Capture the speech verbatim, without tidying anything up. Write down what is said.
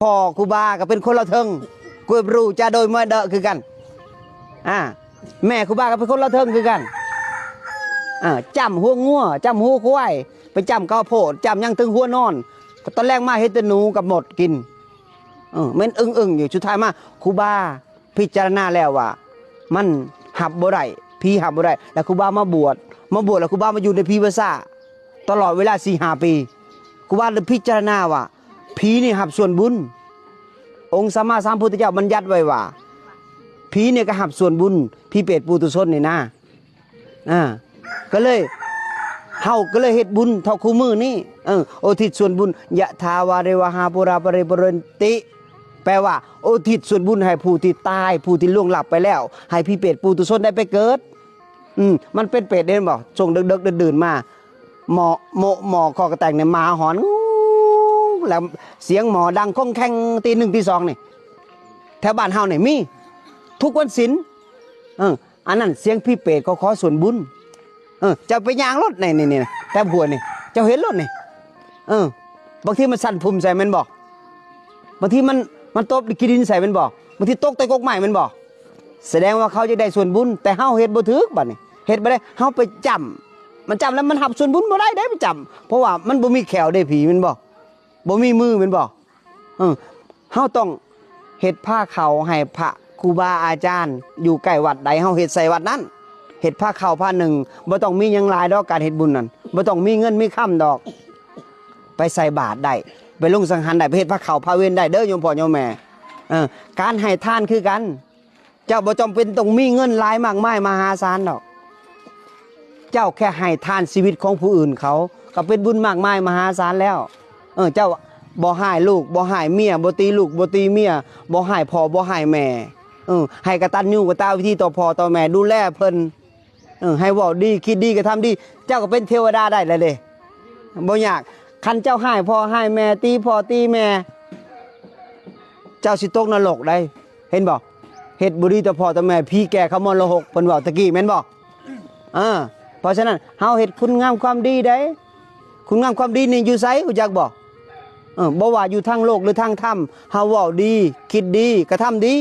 พ่อครูบาก็เป็นคนลาวเทิง กวยบรูจาโดยมวยเดอะคือกัน อ่า แม่ครูบาก็เป็นคนลาวเทิงคือกัน อ่า จ้ำหัวงัว จ้ำหัวควาย ไปจ้ำข้าวโพด จ้ำหยังถึงหัวนอน ตอนแรกมาเห็นแต่หนูกับมดกิน เออ แม่นอึ้งๆอยู่ สุดท้ายมา ครูบาพิจารณาแล้วว่า มันหับบ่ได้ ผีหับบ่ได้ แล้วครูบามาบวช มาบวชแล้วครูบามาอยู่ในผีภาษา ตลอดเวลาสี่ห้าปี ครูบาเลยพิจารณาว่า ผีนี่หับส่วนบุญ องค์สัมมาสัมพุทธเจ้าบัญญัติไว้ว่า ผีเนี่ยก็หับส่วนบุญ ผีเปรตปุถุชนนี่นะ อ่า ก็เลย เฮาก็เลยเฮ็ดบุญเท่าคู่มื้อนี้ เออ อุทิศส่วนบุญ ยะถาวาริวหาปูราปริปุเรนติ แปลว่า อุทิศส่วนบุญให้ผู้ที่ตาย ผู้ที่ล่วงลับไปแล้ว ให้ผีเปรตปุถุชนได้ไปเกิด อืม มันเป็นเปรตเด้บ่ ช่วงดึกๆดื่นๆมา หมอ โมะ หมอคอกระแตงเนี่ย หมาหอน แล้วเสียงหมอดังคงแคงตีหนึ่งตีสองนี่ แถวบ้านเฮาเนี่ยมี ทุกวันศีล เออ อันนั้นเสียงผีเปรตเขาขอส่วนบุญ เออ เจ้าไปย่างรถนี่ นี่ นี่ แถวหัวนี่ เจ้าเห็นรถนี่ เออ บางทีมันสั่นพุ่มใส่แม่นบ่ บางทีมัน มันตบขี้ดินใส่แม่นบ่ บางทีตกใต้กกไม้แม่นบ่ แสดงว่าเขาจะได้ส่วนบุญ แต่เฮาเฮ็ดบ่ถืกบัดนี้ เฮ็ดบ่ได้ เฮาไปจ้ำ มันจ้ำแล้วมันหับส่วนบุญบ่ได้เด้ ไปจ้ำ เพราะว่ามันบ่มีแข้วเด้ผีแม่นบ่ บ่มีมือแม่นบ่ เออ เฮาต้องเฮ็ดพาเข้าให้พระครูบาอาจารย์ อยู่ใกล้วัดใด เฮาเฮ็ดใส่วัดนั้น เฮ็ดพาเข้าพานึ่ง บ่ต้องมีหยังหลายดอก การเฮ็ดบุญนั่น บ่ต้องมีเงินมีคำดอก ไปใส่บาตรได้ ไปลงสังฆทานได้ ไปเฮ็ดพาเข้าพาเวรได้เด้อโยมพ่อโยมแม่ เออ การให้ทานคือกัน เจ้าบ่จำเป็นต้องมีเงินหลายมากมายมหาศาลดอก เจ้าแค่ให้ทานชีวิตของผู้อื่นเขา ก็เป็นบุญมากมายมหาศาลแล้ว เออ เจ้าบ่ฮ้ายลูก บ่ฮ้ายเมีย บ่ตีลูก บ่ตีเมีย บ่ฮ้ายพ่อ บ่ฮ้ายแม่ เออ ให้กตัญญูกตเวทีต่อพ่อต่อแม่ ดูแลเพิ่น เออ ให้เว้าดี คิดดี กระทำดี เจ้าก็เป็นเทวดาได้แล้วเด้ บ่ยาก คันเจ้าฮ้ายพ่อฮ้ายแม่ ตีพ่อตีแม่ เจ้าสิตกนรกได้ เห็นบ่ เฮ็ดบ่ดีต่อพ่อต่อแม่ ผีแก่เขามรหก เพิ่นเว้าตะกี้แม่นบ่ เออ เพราะฉะนั้น เฮาเฮ็ดคุณงามความดีได้ คุณงามความดีนี่อยู่ไส ฮู้จักบ่ เออ บ่ว่าอยู่ทางโลกหรือทางธรรม เฮาเว้าดี คิดดี กระทำดี